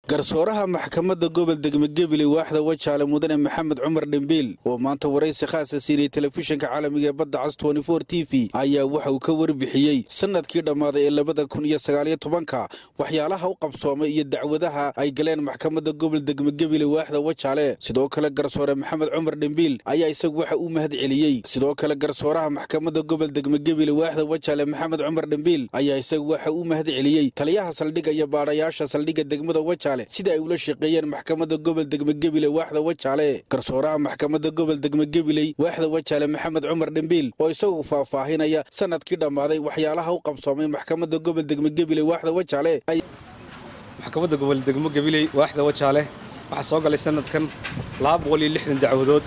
Garsooraha maxkamadda gobol degmo Gebile, waaxda Wajaale, mudane Maxamed Cumar Dhembiil, oo maanta waraysi khaasa siinayay telefishinka caalamiga ee Badda Cas TV, ayaa waxa uu ka warbixiyey sanadkii dhammaaday ee 2019-ka waxyaalaha u qabsoomay iyo dacwadaha ay galeen maxkamadda gobol degmo Gebile, waaxda Wajaale. Sidoo kale garsoore Maxamed Cumar Dhembiil ayaa isagu waxa uu mahad celiyey. Sidoo kale garsooraha maxkamadda gobol degmo Gebile, waaxda Wajaale, Maxamed Cumar Dhembiil, ayaa isagu waxa uu mahad celiyey taliyaha saldhigga iyo baadhayaasha saldhigga degmada Wajaale sida ay ula shaqeeyeen maxkamadda gobol degmo Gebile, waaxda Wajaale. Garsooraha maxkamadda gobol degmo Gebiley, waaxda Wajaale, Maxamed Cumar Dhembiil, oo isagu faahfaahinaya sanadkii dhammaaday waxyaalaha u qabsoomay maxkamadda gobol degmo Gebiley, waaxda Wajaale. Maxkamadda gobol degmo Gabiley, waaxda Wajaale, waxaa soo galay sanadkan 260 dacwadood.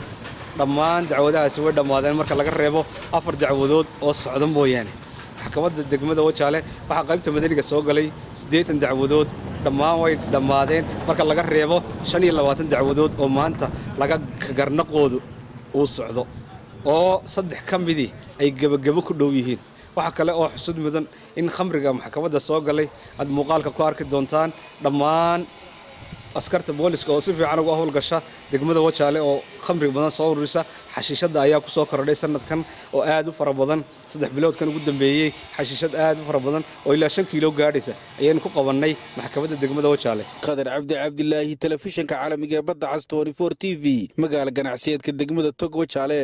Dhammaan dacwadahaasi way dhammaadeen marka laga reebo afar dacwadood oo socda mooyaane. Maxkamadda degmada Wajaale waxaa qaybta madaniga soo galay 80 dacwadood. Dhammaan way dhammaadeen marka laga reebo 25 dacwadood oo maanta laga garnaqoodu uu socdo, oo saddex ka midii ay gebagebo ku dhow yihiin. Waxaa kale oo xusud mudan in khamriga maxkamadda soo galay aad muuqaalka ku arki doontaan. Dhammaan askarta booliska oo si fiican uga howlgasha degmada Wajaale oo khamri badan soo ururisa. Xashiishadda ayaa ku soo kordhay sanadkan oo aad u fara badan. 3 biloodkan ugu dambeeyey xashiishad aad u fara badan oo ilaa 5 kiilo gaadhaysa ayaynu ku qabannay maxkamadda degmada Wajaale. Qadar Cabdi Cabdilaahi, telefishinka caalamiga ee Badda Cas TV, magaala ganacsiyeedka degmada Tog Wajaale.